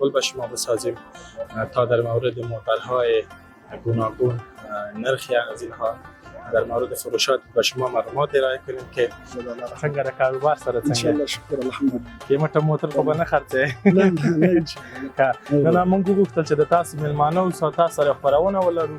کابل به شما بسازیم تا در مورد موترهای گوناگون، نرخ از اینها، در مورد فروشات به شما معلومات ارائه کنیم که څنګه د کاروبار سره څنګه. ان شاء الله شکر الحمدلله. قیمته موتر خو به نه خرڅوې؟ نه نه ان شاء الله. نه، موږ وغوښتل چې د تاسو مېلمانه اوسو، تاسو سره خپرونه ولرو.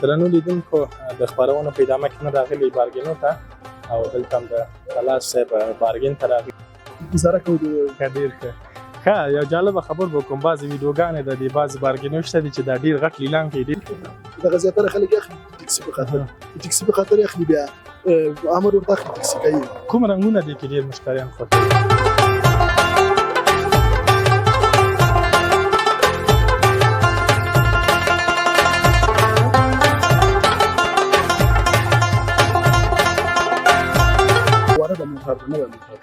درنو لیدونکو، د خپرونو په ادامه کې نه راغلي بارګینو ته او دلته هم د تلاش صاحب بارګین ته راغلي. ګزاره کوو. ډېر ښه. ښه، یو جالبه خبر به وکړم. بعضې ویډیوګانې د دې بعضې بارګینو شته دي چې دا ډېر غټ لیلام کوي. ډېر دغه زیاتره خلک اخلي ټیکسي په خاطر، ټیکسي په خاطر اخلي، بیا امر ورته اخلي ټیکسي کوي. کوم رنګونه دي کې ډېر مشتریان خوښوي؟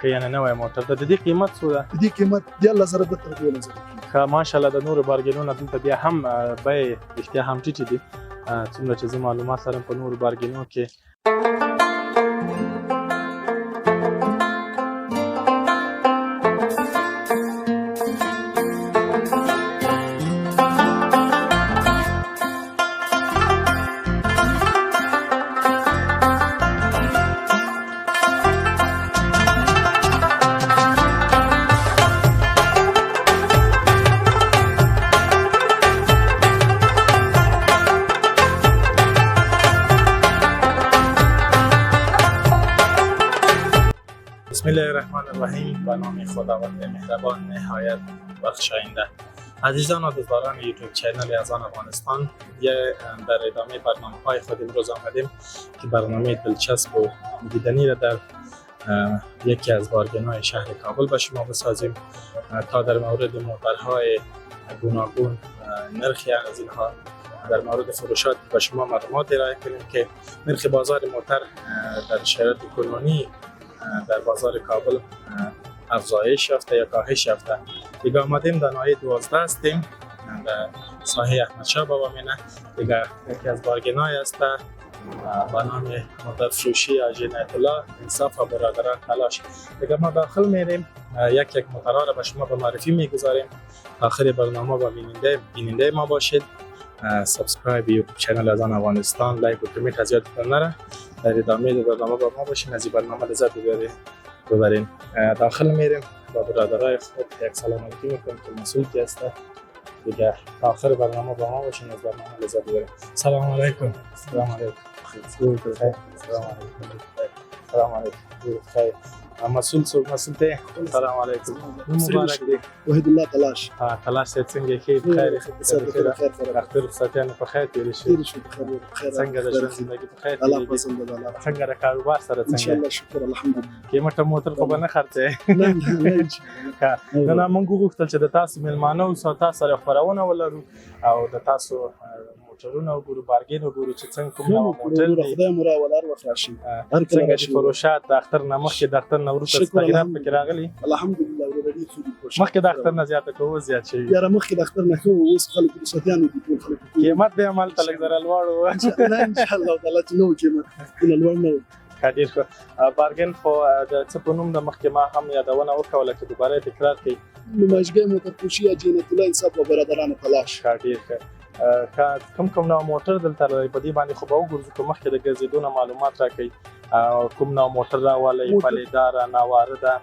که یعنی نوی موټر ده، د دې قیمت څو ده؟ د دې قیمت 13,000 تر 12,000. ښه، ماشاءالله. د نورو بارګینونه دلته بیا هم بیې رښتیا هم ټیټې دي، څومره چې زه معلومات لرم په نورو بارګینو کې. بسم الله الرحمن الرحیم. به نام خداوند مهربان نهایت بخشاینده. عزیزان و دوستداران یوتیوب channel از آن افغانستان، در ادامه برنامه های خود امروز آمدیم که برنامه دلچسب و دیدنی را در یکی از بارگین شهر کابل به شما بسازیم تا در مورد موترهای گوناگون، نرخ از اینها، در مورد فروشات به شما معلومات ارائه کنیم که نرخ بازار موتر در شرایط کنونی در بازار کابل افزایش یافته یا کاهش یافته. دیگه آمدیم در ناحیه 12 هستیم، در ساحه احمدشاه بابا مینه. دیگه یکی از بارگینای است با نام موتر فروشی حاجی الله انصاف و برادران تلاش. دیگه ما داخل میریم، یک یک موترها را به شما به معرفی میگذاریم. آخر برنامه با بیننده ما باشید. subscribe یوتیوب channel از آن افغانستان، like و کمیت از یادتان نره. در ادامه برنامه با ما باشین، از این برنامه لذت ببرین. داخل میریم با برادرای خود یک سلام علیکم میکنیم که مسئول کی هست. دیگه تا آخر برنامه با ما باشین، از برنامه لذت ببرین. سلام علیکم. سلام علیکم. سلام علیکم. سلام علیکم. خیر. مسئول څوک؟ مسئول ته سلام علیکم. مبارک دی. وحید الله تلاش. تلاش صاحب څنګه یې؟ خیر خیر. اختر رخصتیانو په خیر تېرې شوې؟ تېرې شوې په خیر. څنګه د ژوند زندګي په خیر؟ الله فضل ده. الله څنګه د کاروبار سره څنګه؟ ان شاء الله شکر الحمدلله. قیمته موتر خو به نه خرڅوې؟ نه نه ان شاء الله. نه، موږ وغوښتل چې د تاسو مېلمانه اوسو، تاسو سره خپرونه ولرو او د تاسو موټرونه وګورو، بارګین وګورو چې څنګه کوم نوع موټر دی. خدای مو راوله هر وخت راشي. څنګه چې فروشات د اختر نه مخکې، د اختر نه وروسته تغیرات پکې راغلي؟ الحمدلله وروره ډېر ښه دي. مخکې د اختر نه زیاته که اوس زیات شوي؟ یاره مخکې د اختر نه ښه وو، اوس خلک رخصتیانو دي، ټول خلک. قیمت به هم هلته لږ ذره لوړ و. نه ان شاء الله تعالی چې نه و قیمت دونه لوړ نه و. ښه، ډېر ښه. بارګین خو د څه په نوم د مخکې ما هم یادونه وکوله که دوباره تکرار کړئ. نمایشګاه موتر فروشي حاجي عنایت الله انصاف و برادران تلاش. ښه، ډېر ښه. کوم کوم نوع موټر دلته لرئ؟ په دې باندې خو به وګرځو، که مخکې د ګرځېدو نه معلومات راکړئ. کوم نوع موټر راولئ؟ پلیداره، ناوارده؟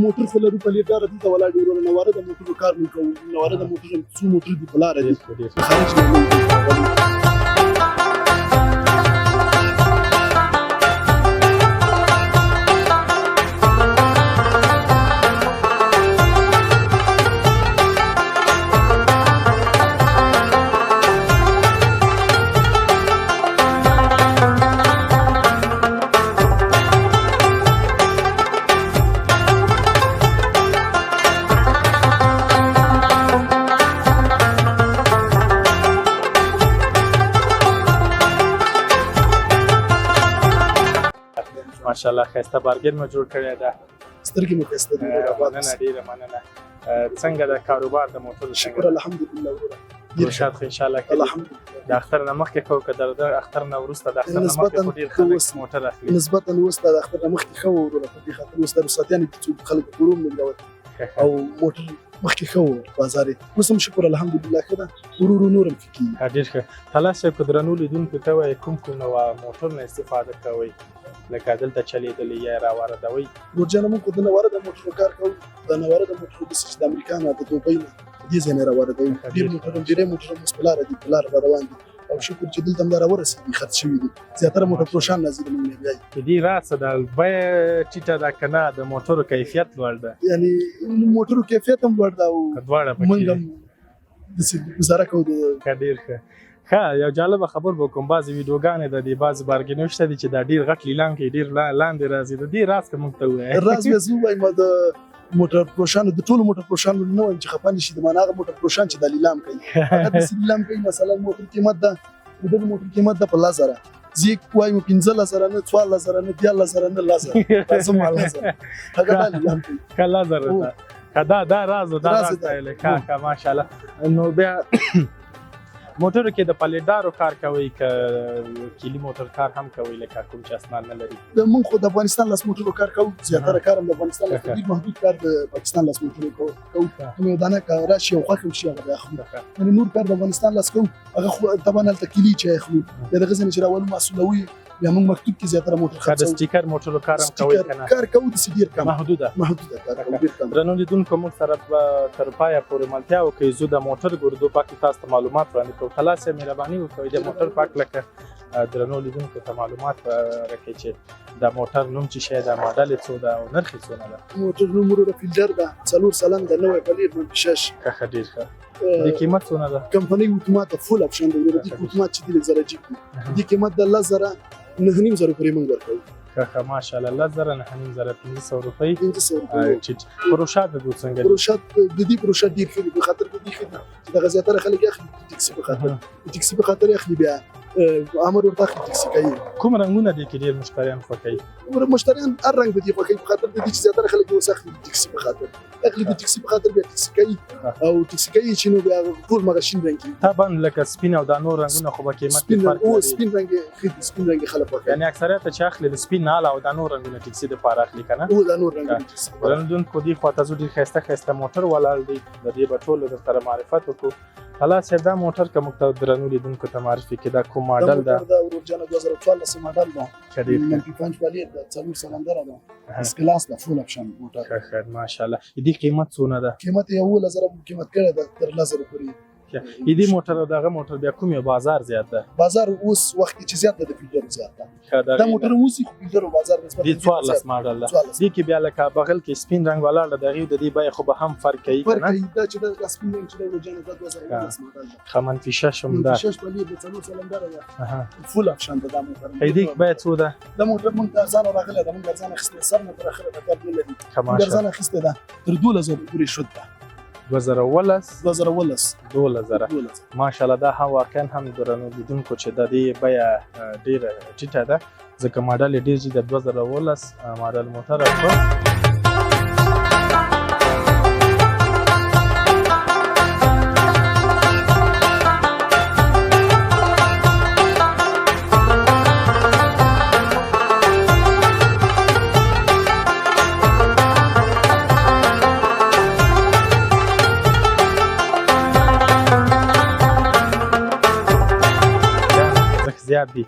موټر خو لرو، پلیداره دلته ولاړ دي وروره. ناوارده موټرو کار موږ کوو. ناوارده موټر څو موټر دي په لاره دي، خارج نه. ماشاءالله ښایسته bargain مو جوړ کړی ده. سترګې مو ښایسته دي. مننه، ډېره مننه. څنګه د کاروبار د موټرو؟ شکر الحمدلله وروره. روشاد خو انشاءالله ښه. الحمدلله. د اختر نه مخکې ښه که د اختر نه وروسته؟ د اختر نه مخکې خو ډېر خلک موټر اخلي. نسبتاً اوس د اختر نه مخکې ښه وو وروره، په دې خاطر اوس د رخصتیانو کې څوک خلک کورونه نه راوتي او موټر مخکې ښه وو بازار یې. اوس هم شکر الحمدلله ښه ده، ورو ورو نور هم ښه کېږي. ډېر ښه. تلاش صاحب، که درنو لیدونکو ته وایې کوم کوم نوع موټر نه استفاده کوئ، لکه دلته چلېدلې یا راواردوئ؟ ورور جانه، موږ خو د نوارده موټرو کار کوو. د نوارده موټرو داسې چې د امریکا نه، د دوبۍ نه، دې ځای نه راواردوو. ډېر موټر، ډېری موټر اوس په لاره دي، په لاره را روان دي او شکر چې دلته هم دا راورسېدي، خرڅ شوي دي. زیاتره موټر فروشان راځي د موږ نه بیایي. د دې راز څه ده؟ بیه ټیټه ده که نه د موټرو کیفیت لوړ ده؟ یعنې موټرو کیفیت هم لوړ ده او دواړه پکې موږ هم داسې ګزاره کوو. ښه، ډېر ښه. ښه، یو جالبه خبر به وکړم. بعضې ویډیوګانې د دې بعضې bargain و شته دي چې دا ډېر غټ لیلام کوي، ډېر لاندې راځي. د دې راز که موږ ته ووایې. راز بیا زه ووایم، د موټر فروشانو، د ټولو موټر فروشانو نه وایم چې خفه نه شي، د معنا هغه موټر فروشان چې دا لیلام کوي، هغه داسې لیلام کوي. مثلا موټر قیمت ده، د دغه موټر قیمت ده په 10,000، زه وایم 15,000 نه، 14,000 نه، 13,000 نه، 10,000، زما 10,000، هغه دا لیلام کوي. ښه، 10,000 ده. ښه، دا راز دا راز دی. ښه ښه، ماشاءالله. نو بیا موټرو کې د پلیټدارو کار کوئ که کیلي موټر کار هم کوئ، لکه کوم چې اسناد نه لري؟ د موږ خو د افغانستان لاس موټرو کار کوو، زیاتره کار هم د افغانستان لاس، ډېر محدود کار د پاکستان لاس موټرو کوو. کوم یو دانه که راشي او خوښ شي هغه بیا اخلو. یعنې نور کار د افغانستان لاس کوو، هغه خو طبعا هلته کیلي چې اخلو، بیا دغه ځای نه چې راولو محصولوي، بیا موږ مکتوب کې زیاتره موټر خرڅوو. د سټیکر موټرو کار هم کوئ که نه؟ کار کوو، داسې ډېر کم، محدوده کار کوو، ډېر کم. درنو لیدونکو، موږ سره به تر پایه پورې ملتیا وکړئ. زه د موټر ګردو په هکله تاسو ته معلومات وړاندې کوم. تلاش صاحب، مهرباني وکړئ د موټر په هکله که درنو لیدونکو ته معلومات راکړئ چې د موټر نوم څه شی ده، ماډل یې څو ده او نرخ یې څونه ده؟ موټر نوم وروره فیلډر ده، 4 سلنډ ده، نوی پلیر منفي 6. ښه ښه، ډېر ښه. د قیمت څونه ده؟ کمپنۍ اتومات ده، full option ده وروره. دې اتومات چې دي لږ زره جیب دي. دې قیمت ده 10,000، 9,500 پورې موږ ورکوو. ښه ښه، ماشاءالله. 10,000، 9,500، 500 روپۍ. 500 روپۍ. ټیټ. پروشات د دوی څنګه دي؟ پروشات د دې پروشات ډېر ښه دي، په خاطر د دې ښه دي چې دغه زیاتره خلک یې اخلي د ټیکسي په خاطر. د ټیکسي په خاطر یې اخلي، بیا امر ورته اخلي ټیکسي کوي. کوم رنګونه دي کې ډېر مشتریان خوښوي؟ مشتریان هر رنګ د دې خوښوي، په خاطر د دې چې زیاتره خلک یې اوس اخلي د ټیکسي په خاطر. اخلي د ټیکسي په خاطر، بیا ټیکسي کوي او ټیکسي کوي چې نو بیا ټول مغه شین رنګ کېږي. طبعا لکه سپین او دا نور رنګونه خو به قیمت کې فرق لري. سپین رنګ ښه دي، سپین رنګ خلک خوښوي. یعنې اکثریت چې اخلي د سپین نه علاوه دا نور رنګونه ټیکسي دپاره اخلي که نه؟ هو، دا نور رنګونه ټیکسي دپاره. درنو دې خوا ته ځو، ډېر ښایسته ښایسته موټر ولاړ دی، د دې به ټولو در سره معرفت وکړو. الله صاحب، دا موټر که موږ ته درنو لیدونکو ته معرفي کړي، دا کوم ماډل ده؟ دا موټر دا ورور جانه 2014 ماډل ده. ښه، ډېر ښه. منفي 5 پلیر ده، 4 سلندره ده، اس کلاس ده، full option موټر. ښه ښه، ماشاءالله. د دې قیمت څونه ده؟ قیمت یې 11,000 قیمت کړی ده، تر 10,000 پورې. د دې موټر او دغه موټر بیا کوم یو بازار زیات ده؟ بازار اوس وخت کې چې زیات ده، د فیلډر زیات ده. ښه، دا موټر هم اوس خو فیلډر بازار نسبت دې 14 ماډل ده. 14. دې کې بیا لکه بغل کې سپین رنګ ولاړ ده، د هغې د دې بیه خو به هم فرق کوي که فرق نه؟ کوي. دا چې دا سپین رنګ چې دی ورور جانه، دا 2019 ماډل ده. ښه، منفي 6 هم ده. منفي 6 پلیر ده، 4 سلندره ده. full option ده دا موټر. دې بیه څو ده؟ دا موټر موږ ته ارزانه راغلی ده، موږ ارزانه اخیستی، سر نه تر اخره د کار نه لري. ښه، موږ ماشاءالله. ارزانه اخیستی ده، تر 12,000 پورې شد ده. 2019؟ 2019. 12,000. 12,000. ماشاءالله، دا هم واقعا هم درنو لیدونکو چې د دې بیه ډېره ټیټه ده، ځکه ماډل یې ډېر جدي ده، 2019 ماډل موټر شو. زیات دي.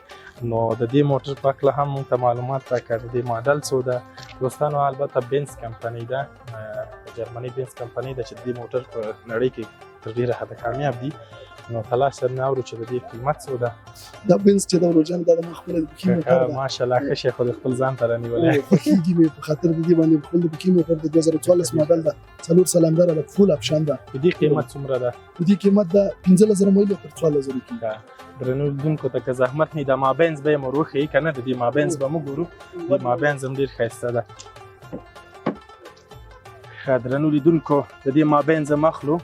نو د دې موټر په هکله هم موږ ته معلومات راکړه، د دې ماډل څو ده دوستانو. البته بنز کمپنۍ ده، جرمني بنز کمپنۍ ده چې د دې موټر په نړۍ کې تر ډېره حده کامیاب دي. نو تلاش سره نه اورو چې د دې قیمت څو ده. دا بنز چې دا ورور جان، دا د ما خپله د پښې موټر ده. ماشاءالله، ښه شی خو د خپل ځان ته رانیولی. خوښېږي مې په خاطر د دې باندې، خپل د پښې موټر د 2014 ماډل ده، 4 سلندره ده، full option ده. د دې قیمت څومره ده؟ د دې قیمت ده 15,000 مو ویلي، تر 14,000 کېږي. درنو لیدونکو ته که زحمت نه وي، دا مابینز به یې مور وښیي که نه، د دې مابینز به مو ګورو. د مابینز هم ډېر ښایسته ده. ښه، درنو لیدونکو، د دې مابینز هم اخلو،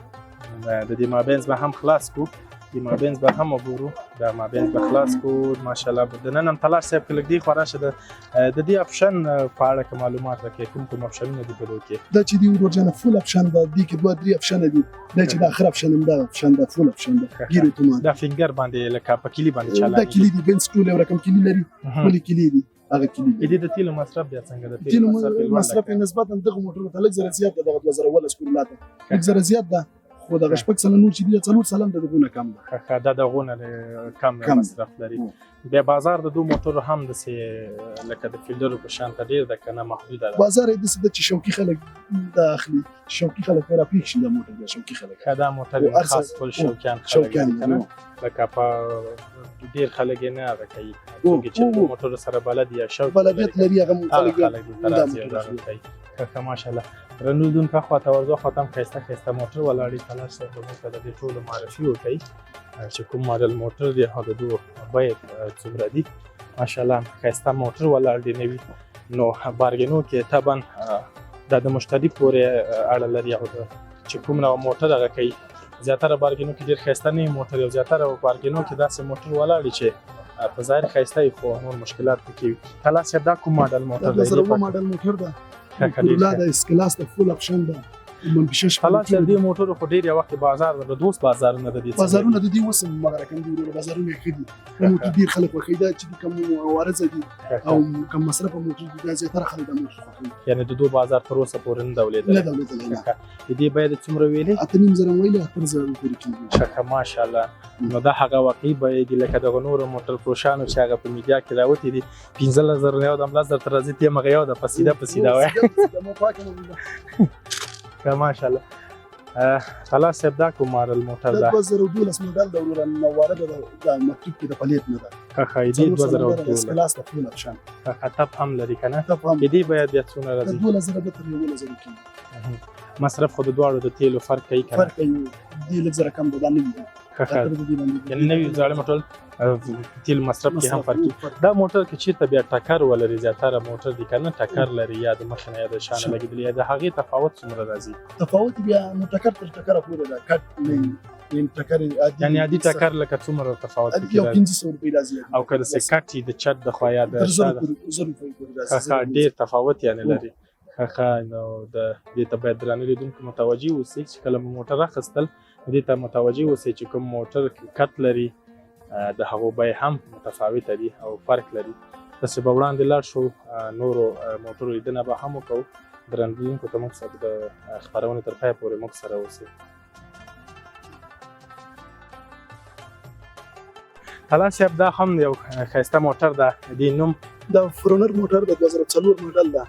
د دې مابینز به هم خلاص کړو، د مابینز به هم وګورو. دا مابین به خلاص کو. ماشاءالله. د نن هم تلاش صاحب که لږ دې خوا راشه، د دې option په اړه که معلومات راکړې، کوم کوم option ونه دي په دې کې؟ دا چې دی ورور جانه، full option ده. دې کې دوه درې option دي. دا چې د اخر option هم دا option ده، full option ده، gear اتومات. دا finger باندې لکه په کلی باندې چالان؟ دا کلی دی، بنس ټول یو رقم کلی لري، خپلې کلی دي، هغه کلی دي. د تیلو مصرف بیا څنګه ده؟ تیلو مصرف نسبتا دغه موټر ته لږ زره زیات ده. دغه 2010 کورولا ته لږ زره زیات ده، خو دغه 6% نور چې دي، 4% د دغونه کم ده. ښه، دا دغونه کم مصرف لري. بیا بازار د دوه موټرو هم داسې لکه د فیلډرو په شان ته ډېر ده که نه محدوده ده؟ بازار یې داسې ده چې شوقي خلک دا اخلي، شوقي خلک را پېښ شي دا موټر بیا شوقي خلک. ښه، دا موټر خاص خپل شوقیان خلک دي که نه؟ لکه په ډېر خلک یې نه هغه کوي، څوک چې د موټرو سره بلد یا شوق بلدیت لري، هغه خلک دلته راځي او دغه کوي. ښه، ماشاءالله. درنو لیدونکو، خوا ته ورځو، خوا ته هم ښایسته ښایسته موټر ولاړ دي. تلاش صاحب به موږ ته د دې ټولو معرفي وکړي چې کوم ماډل موټر دی او د دوی بیې څومره دي. ماشاءالله، ښایسته موټر ولاړ دي نوي. نو bargain و کې طبعا دا د مشتري پورې اړه لري او چې کوم نوع موټر هغه کوي. زیاتره bargain و کې ډېر ښایسته نوي موټر او زیاتره bargain و کې داسې موټر ولاړ دي چې په ظاهر ښایسته وي خو نور مشکلات پکې وي. تلاش صاحب، دا کوم ماډل موټر دی؟ دا ماډل موټر ده، کورولا ده، S class ده، full option ده، منفي شش. خلاص، دې موټرو خو ډېر یو وخت بازار ده، د دوست بازارونه د دې بازارونه د دې اوس مګر کم دي ورور، بازارونه ښه دي. دا موټر ډېر خلک خوښوي. دا چې کم وارزه دي او کم مصرف موټر دي، دا زیاتره خلک دا موټر خوښوي. یعنی د دوه بازار تر اوسه پورې نه دولېدلی؟ نه دولېدلی، نه. د دې بیه د څومره ویلې؟ 8,500 ویلې، 8000 پورې کېږي. ښه، ماشاءالله. نو دا هغه واقعي بیې دي، لکه دغه نورو موټر فروشانو چې هغه په میډیا کې راوتي دي، 15,000 یو دم 10,000 ته راځي، ته مغه یو ده په سیده په سیده وای. ښه، ماشاءالله. خلاص صاحب، دا کوم ماډل موټر ده؟ 2012 ماډل ده وروره، نواره ده، دا مکتوب کې د plate نه ده. ښه ښه، دې 2012 S class ده، full option. ښه، تپ هم لري که نه؟ تپ هم. دې بیه بیا څومره راځي؟ 12,000 به تر 11,000 کېږي. مصرف خو د دواړو د تیلو فرق کوي که نه؟ فرق کوي، دې لږ زره کم ده، دا نوي ده. ښه ښه، یعنی نوي زاړه موټر تیل مصرف کې هم فرق کوي. دا موټر که چیرته بیا ټکر ولري، زیاتره موټر دي که نه ټکر لري، یا د مخې نه یا د شانه لګېدلی، یا د هغې تفاوت څومره راځي؟ تفاوت بیا نو ټکر تر ټکره پورې ده، کټ نه، یعنی ټکر عادي، یعنی عادي ټکر لکه څومره تفاوت؟ یو 500 روپۍ راځي. او که داسې کټ د چت د خوا یا د زر روپۍ پورې راځي. ښه، ډېر تفاوت یعنی لري. ښه ښه، نو د دې ته باید درانه لیدونکو متوجه اوسئ چې کله مو موټر اخیستل، دې ته متوجه اوسئ چې کوم موټر کټ لري، د هغو بیې هم متفاوته دي او فرق لري. داسې به وړاندې لاړ شو، نورو موټرو لیدنه به هم وکړو. درنو لیدونکو ته موږ سره د خپرونې تر پایه پورې موږ سره اوسئ. تلاش صاحب، دا هم یو ښایسته موټر ده، دې نوم؟ دا فرونر موټر ده، 2004 ماډل ده،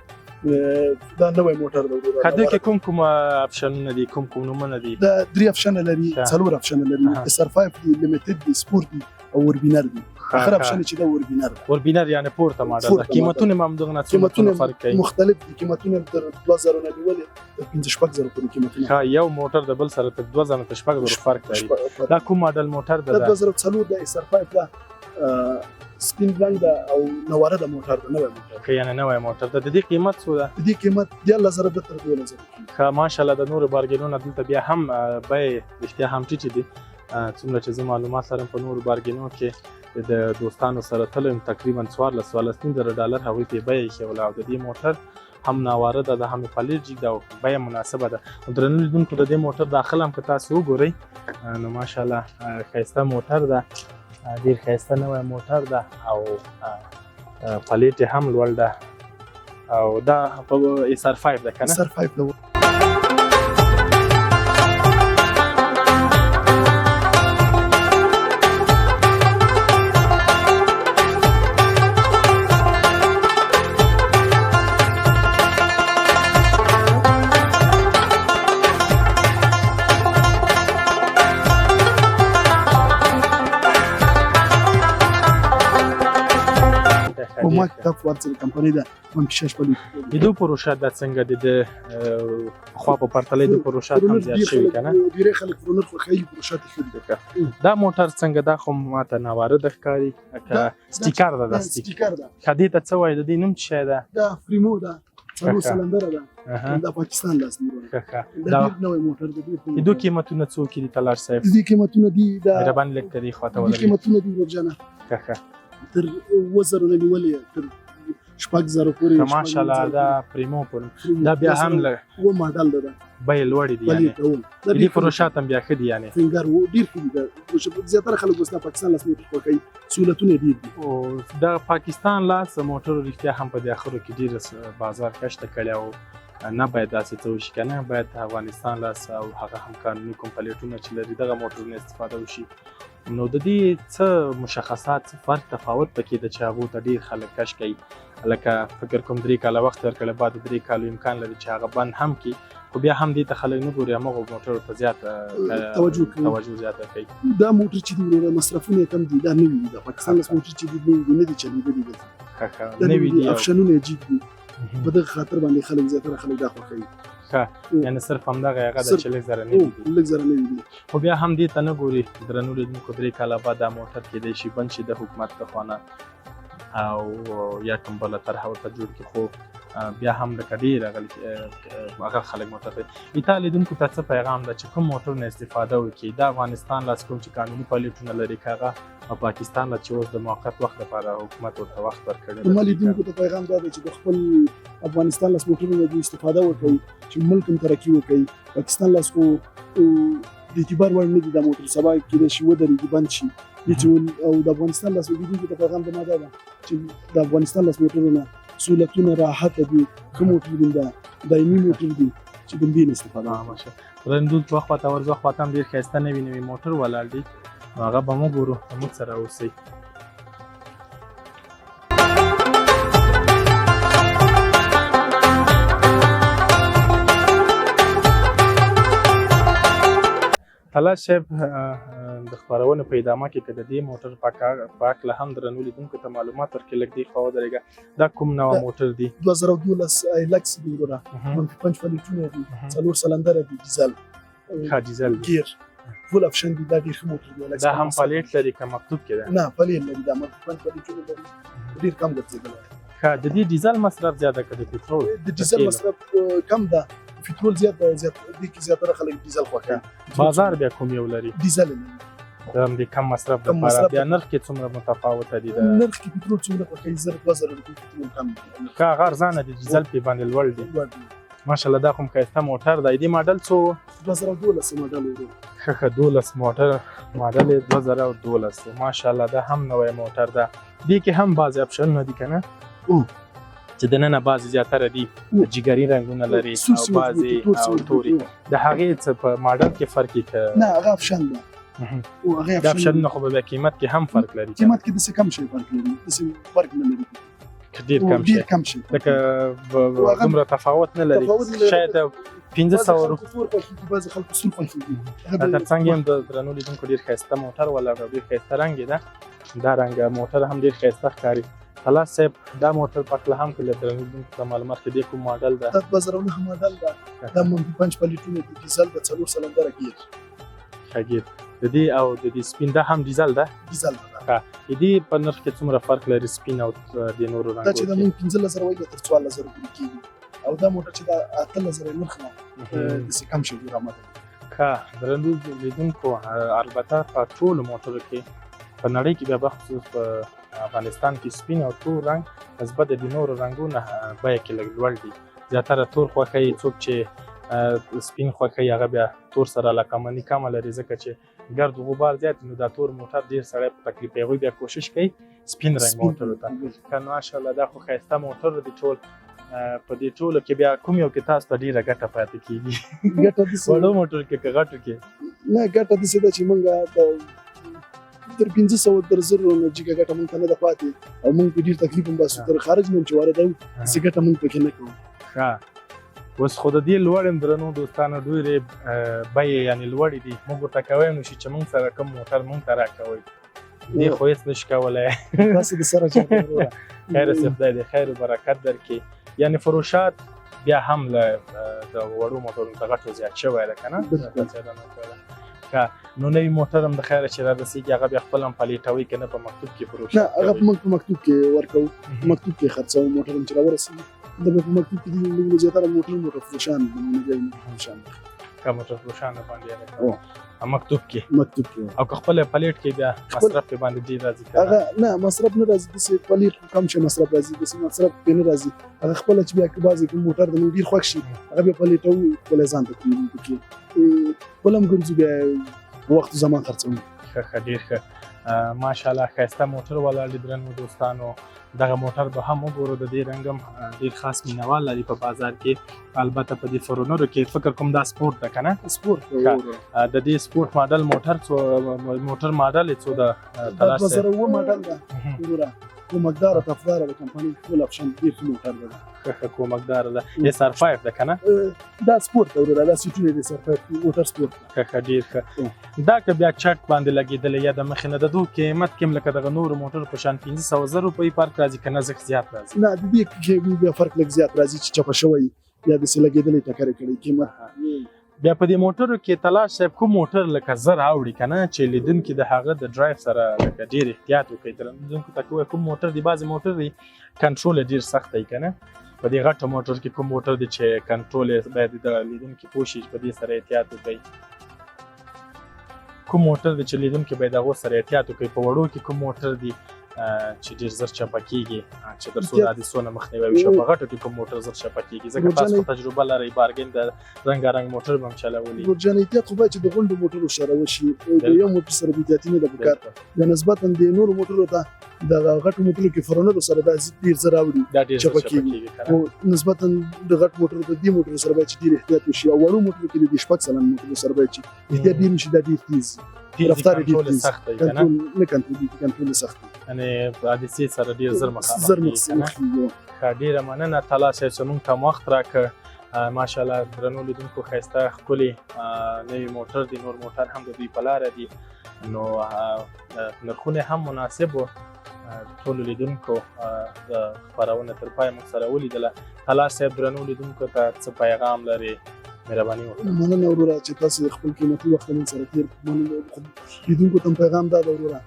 دا نوی موټر ده. کده کې کوم کوم option ونه دي، کوم کوم نومونه دي؟ دا درې option لري، څلور option لري. SR 5 دي، limited دي، سپورت دي او وربینر دي. اخر option چې دا وربینر ده. وربینر یعنی پورته ماډل ده. قیمتونه هم دغه نه قیمتونه فرق کوي؟ مختلف دي قیمتونه، تر 2000 نه نیولې تر 5 6,000 پورې قیمتونه. ښه، یو موټر د بل سره تر 2000 تر 6,000 فرق لري. دا کوم ماډل موټر ده؟ دا 2004 د SR 5 ده، سپین رنګ ده او نواره د موټر ده، نوی موټر. ښه، یعنی نوی موټر ده. د دې قیمت څو ده؟ د دې قیمت 13,000 ده تر 12,000. ښه، ماشاءالله. د نورو bargain ونه دلته بیا هم بیې رښتیا هم ټیټې دي. څومره چې زه معلومات لرم، په نورو bargain و کې د دوستانو سره تللی، تقریبا 14، 14,500 ډالر هغوی پې بیه ایښې وله او د دې موټر هم ناوارده ده، هم plate جګ ده او بیه مناسبه ده. درنو لیدونکو، د دې موټر داخل هم که تاسو وګورئ نو ماشاءالله ښایسته موټر ده، ډېر ښایسته نوی موټر ده او plate یې هم لوړ ده او دا په SR 5 ده که نه؟ SR 5 ده. ما کتاب ورڅ کمپنۍ ده، منفي شش پلي. د دو پروشات دا څنګه دي؟ د خوا په پرتله د پروشات هم زیات شوي که نه؟ ډېری خلک فرونر خوښوي، پروشات ښه دي. دا موټر څنګه؟ دا خو ماته ناوارده ښکاري که سټیکر ده؟ دا سټیکر ده. ښه، دې ته څه وایي؟ د دې نوم څه شی ده؟ دا فریمو ده، څلور سلندره ده، دا پاکستان لاس دی. ښه ښه. دا ډېر نوی موټر دی، ډېر ښه. د دوی قیمتونه څو کې دي تلاش صاحب؟ د دې قیمتونه دي دا مهرباني لږ ترې خواته ودرېږئ. قیمتونه دي ورور جانه. ښه ښه. تر 7000 نه نیولې تر 6000 پورې. ماشاءالله دا پریمو پورې دا بیا هم له و ماډل ده، بیې لوړې دي، یعنې د دې فروشات هم بیا ښه دي، یعنې فنګر و ډېر ښه دي. زیاتره خلک اوس دا پاکستان لاس موټر خوښوي، سهولتونه ډېر دي. او دا پاکستان لاس موټرو رښتیا هم په دې اخرو کې ډېر بازار کښته کړی او نه باید داسې څه وشي که نه، باید افغانستان لاس او هغه هم قانوني کوم پلیټونه چې لري دغه موټرونه استفاده وشي. نو د دې څه مشخصات، څه فرق تفاوت پکې ده چې هغو ته ډېر خلک کش کوي؟ لکه فکر کوم 3 کاله وخت ورکړی، بعد 3 کالو امکان لري چې هغه بند هم کړي، خو بیا هم دې ته خلک نه ګوري، همغو موټرو ته زیاته توجه کوي. توجه زیاته کوي. دا موټر چې دي وروره مصرفونه یې کم دي، دا نوي دي، دا پاکستان لاس موټر چې دي نوي دي، نه دي چلېدلي دي. ښه ښه، دا نوي دي، اپشنونه یې جیب دي، په دغه خاطر باندې خلک زیاتره خلک دا خوښوي. ښه، یعنې صرف همدغه هغه ده چې لږ زره نوي دي. لږ زره نوي دي، خو بیا هم دې ته نه ګوري. درنو لیدونکو 3 کاله بعد دا موټر کېدای شي بند شي د حکومت له خوا نه او یا کوم بله طرحه ورته جوړ کړي، خو بیا هم لکه ډېر هغه خلک موټر کوي. ایتا لیدونکو ته څه پیغام ده چې کوم موټر نه استفاده وکړي؟ دا افغانستان لاس کوم چې قانوني پلیټونه لري که هغه او پاکستان له چې اوس د موقت وخت لپاره حکومت ورته وخت ورکړی دی؟ زما لیدونکو ته پیغام دا دی چې د خپل افغانستان لاس موټرونو نه دوی استفاده وکړي چې ملک هم ترقي وکړي. پاکستان لاس خو د اعتبار وړ نه دي، دا موټر سبا کېدای شي ودرېږي، بند شي. او د افغانستان لاس لیدونکو ته پیغام زما دا ده چې د افغانستان لاس موټرونه سهولتونه راحت دي، ښه موټر دي، دا دایمي موټر دي چې د دې نه استفاده وکړي. رندود دوه خواته ورځو خواته هم ډېر ښایسته نوي نوي موټر ولاړ دي، هغه به موږ ګورو، موږ سره اوسئ. تلاش صاحب، د خپرونې په ادامه کې که د دې موټر په هکله هم درنو لیدونکو ته معلومات ورکړي، لږ دې خوا ودرېږه. دا کوم نوع موټر دی؟ 2012 ایلکس دی وروره، منفي 5 پلیټونه دي، 4 سلندره دي، ډیزل. ښه، ډیزل دی. ګیر فول اپشن دی، دا ډېر ښه موټر دی. دا هم پلیټ لري که مکتوب کې ده؟ نه، پلیټ لري، دا منفي 5 پلیټونه لري، ډېر کم ګرځېدلی. ښه، د دې ډیزل مصرف زیاته که د پټرول؟ د ډیزل مصرف کم ده، پټرول زیات ده، دې کې زیاتره خلک ډیزل خوښوي. بازار بیا کوم یو لري؟ ډیزل لري. د همدې کم مصرف لپاره. بیا نرخ کې څومره متفاوته دي؟ نرخ کې پټرول څومره خوښوي؟ 1000 2000 روپۍ پټرول کم دی. ښه، هغه ارزانه دي، ډیزل پې باندې لوړ دي. ماشاءالله، دا خو هم ښایسته موټر دی. دې ماډل څو و؟ 2012 ماډل و. ښه ښه، 12 موټر ماډل یې 2012 و. ماشاءالله، دا هم نوی موټر ده. دې کې هم بعضې اپشنونه دي که نه؟ چې دننه بعضې زیاتره دي جګري رنګونه لري او بعضې او توري. د هغې څه په ماډل کې فرق یې که؟ نه، هغه اپشن ده. دا اپشنونه خو به بیا قیمت کې هم فرق لري. قیمت کې داسې کم شی فرق لري، داسې فرق نه لري، ډېر کم شی، ډېر کم شی، لکه دومره تفاوت نه لري، شاید 500 روپۍ. تور خوښېږي، بعضې خلکو سور خوښېږي. تر څنګ یې هم د درنو لیدونکو ډېر ښایسته موټر ولاړ او ډېر ښایسته رنګ یې ده. دا رنګ موټر هم ډېر ښایسته ښکاري. خلاص صاحب، دا موټر په هکله هم که له درنو لیدونکو ته معلومات کړي، دې کوم ماډل ده؟ دا 2009 ماډل ده، دا منفي 5 پلیټونه دي، ډیزل ده، 4 سلندره ګیر. ښه، ګیر د دې او د دې سپین دا هم ډیزل ده؟ ډیزل ده. ښه، د دې په نرخ کې څومره فرق لري سپین او د نورو رنګونو؟ دا چې د موږ 15000 وایي تر 14000 پورې کېږي، او دا موټر چې دا 18000 نرخ ده، داسې کم شی جوړ آمده. ښه، درنو لیدونکو، البته په ټولو موټرو کې په نړۍ کې بیا بخصوص په افغانستان کې سپین او تور رنګ نسبت د نورو رنګونو بیه کې لږ لوړ دي. زیاتره تور خوښوي، څوک چې سپین خوښوي هغه بیا تور سره علاقمندي کمه لري، ځکه چې ګرد و غبار زیات، نو دا تور موټر ډېر سړی په تکلیف کوي. هغوی بیا کوشش کوي سپین رنګ موټرو ته. که ماشاءالله دا خو ښایسته موټر دی ټول. په دې ټولو کې بیا کوم یو کې تاسو ته ډېره ګټه پاتې کېږي؟ ګټه داسې وړو موټر کې که غټو کې؟ نه، ګټه داسې ده چې موږ تر 500 تر 1000 نه جګه ګټه موږ ته نه ده پاتې، او موږ په ډېر تکلیف هم باسو. تر خارج نه چې واردوو داسې ګټه موږ پکې نه کوو. ښه، اوس خو د دې لوړې هم درنو دوستانو ډېرې بیې یعنې لوړې دي، موږ ورته کوی نو شي چې موږ سره کوم موټر موږ ته راکوئ، دې خو هېڅ نشي کولی. تاسې د سره چا وروره. خیر اوسې، خدای دې خیر و برکت درکړي. یعنې فروشات بیا هم له د وړو موټرونو ته غټو زیات شوی ده که نه؟ ښه، نو نوی موټر هم د خیره چې را رسېږي هغه بیا خپل هم پلیټوي که نه په مکتوب کې فروشات نه، هغه موږ په مکتوب کې ورکوو، مکتوب کې خرڅوو موټر هم چې را ورسېږي. د په مکتوب کې د زیاتره موټر فروشان دي، موټر فروشان. که موټر فروشان باندې مکتوب کې، مکتوب کې. او که خپل پلیټ کې بیا مصرف په باندې ډیر راځي؟ هغه نه، مصرف نه راځي. د پلیټ کم شي مصرف راځي، د مصرف په نه راځي. هغه خپل چې بیا بعضې کوم موټر د ډیر خوښ شي، هغه بیا پلیټ او خپل ځان ته کوي پکې بلم ګرځي، بیا وخت زمان خرڅوم. ښه ښه، ډیر ښه، ماشاءالله، ښایسته موټر ولاړ دي. درنو دوستانو، دغه موټر به هم وګورو. د دې رنګ هم ډیر خاص مینوال لري په بازار کې. البته په دې فورونرو کې فکر کوم دا سپورت ده کنه؟ سپورت. د دې سپورت ماډل موټر څو، موټر ماډل څو ده تلاش؟ 2007 ماډل ده وروره، کومکدار تفدار د کمپنۍ ټول اپشن، ډیر ښه موټر ده. ښه ښه، کومکدار ده، اس ار 5 ده کنه؟ دا سپورت ده وروره، دا سیټونه دي، اس ار 5 موټر سپورت. ښه ښه، ډیر ښه. دا که بیا چټ باندې لګېدلی یا د مخې نه، د دوه قیمت کې لکه دغه نورو موټر په شان 500 زره روپۍ فرق راځي که نه زښت زیات راځي؟ نه، د دې کې بیا فرق لږ زیات راځي چې چپه شوی یا داسې لګېدلی، ټکرې کړی قیمت. بیا په دې موټرو کې تلاش صاحب کوم موټر لکه زر اوړي کنه، چې لیدونکي د هغه د ډرایو سره لکه ډیر احتیاط وکړي؟ لیدونکو ته کوی کوم موټر دی؟ بعضې موټر دی کنټرول یې ډیر سخت دی کنه. په دې غټو موټر کې کوم موټر دی چې کنټرول یې باید د لیدونکي پوه شي چې په دې سره احتیاط وکړي؟ کوم موټر دی چې لیدونکي باید هغو سره احتیاط وکړي؟ په وړو کې کوم موټر دی چې ډیر زر چپه کیږي چې تر څو د حادثو نه مخنیوی وشي؟ په غټو کې کوم موټر زر چپه کیږي؟ ځکه تاسو تجربه لرئ، بارګین د رنګارنګ موټر به هم چلولي. ګورجان، احتیاط خو باید چې د غونډو موټرو سره وشي، د یو موټر سره بې احتیاطي نه ده پکار. بیا نسبتاً د نورو موټرو ته د غټو موټرو کې فرونرو سره دا ډیر زر راوړي، چپه کیږي. او نسبتاً د غټ موټرو ته دې موټرو سره باید چې ډیر احتیاط وشي. او وړو موټرو کې د 6 سلنه موټرو سره باید چې احتیاط ډیر وشي، دا ډیر تیز، رفتار ډیر تیز، سخت دی. کنټرول نه کنټرول، کنټرول سخت دی. یعنی حادثې سره ډیر زر مخامخ. زر مخامخ. ښه، ډیره مننه تلاش صاحب چې موږ ته وخت راکړ. ماشاءالله، درنو لیدونکو، ښایسته ښکلي نوي موټر دي. نور موټر هم د دوی په لاره دي، نو نرخونه هم مناسب وو. ټولو لیدونکو د خپرونه تر پایه موږ سره ولیدله. تلاش صاحب، درنو لیدونکو ته څه پیغام لري؟ مهرباني وکړئ. مننه وروره چې تاسو خپل قیمتي وخت موږ سره تېر. مننه. لیدونکو ته پیغام دا ده وروره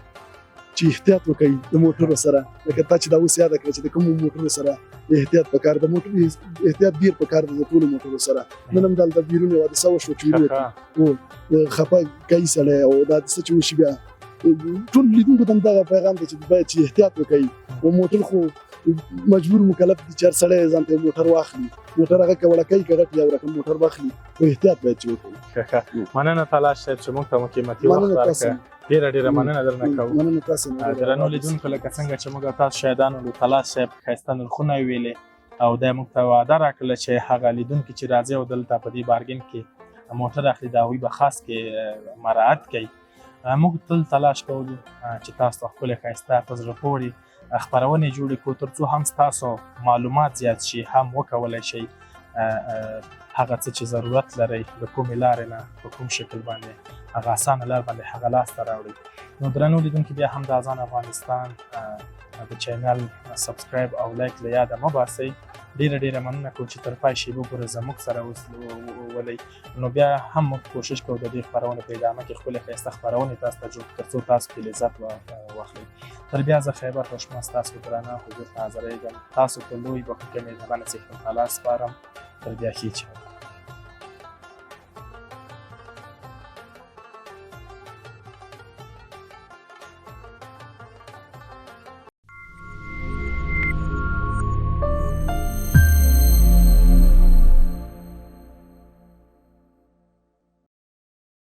چې احتیاط وکړئ د موټرو سره، لکه تا چې دا اوس یاده کړه چې د کومو موټرو سره احتیاط پکار د موټر احتیاط ډیر پکار دی د ټولو موټرو سره. نن هم دلته بیرون یو حادثه وشوه چې ویلو خفه کوي سړی، او دا څه چې وشي. بیا ټول لیدونکو ته دغه پیغام دی چې باید چې احتیاط وکړئ. او موټر خو مجبور مکلف دي چې هر سړی ځان ته موټر واخلي، موټر هغه که وړکی که غټ یو رقم موټر واخلي، خو احتیاط باید چې وکړي. ښه ښه، مننه تلاش صاحب چې موږ ته مو قیمتي وخت راکړ. ډېره ډېره مننه درنه کوو. مننه تاسو. درنو لیدونکو، لکه څنګه چې موږ تاسو شاهدان ولو، تلاش صاحب ښایسته نرخونه ویلې او دا موږ ته وعده راکړله چې هغه لیدونکي چې راځي او دلته په دې بارګین کې موټر اخلي، د هغوی به خاص کې مراعت کوي. موږ تل تلاش کوو چې تاسو ته ښکلې، ښایسته، په زړه پورې خپرونې جوړې کړو، تر څو هم ستاسو معلومات زیات شي، هم وکولی شئ هغه څه چې ضرورت لرئ د کومې لارې نه، په کوم شکل باندې، هغه اسانه لار باندې هغه لاسته راوړئ. نو درنو لیدونکي، بیا هم د اذان افغانستان د چینل subscribe او like له یاده مه باسئ. ډیره ډیره مننه کوو چې تر پای شیبو پورې زموږ سره اوس ولئ. نو بیا هم موږ کوشش کوو د دې خپرونې په ادامه کې خپلې ښایسته خپرونې تاسو ته جوړ کړو، تر څو تاسو پرې لذت واخلئ. تر بیا زه خیبر خوشما ستاسو درانه حضور ته حاضرېږم. تاسو په لوی بخښونکي مهربانه څښتن تعالی سپارم. تر بیا، ښې چارې.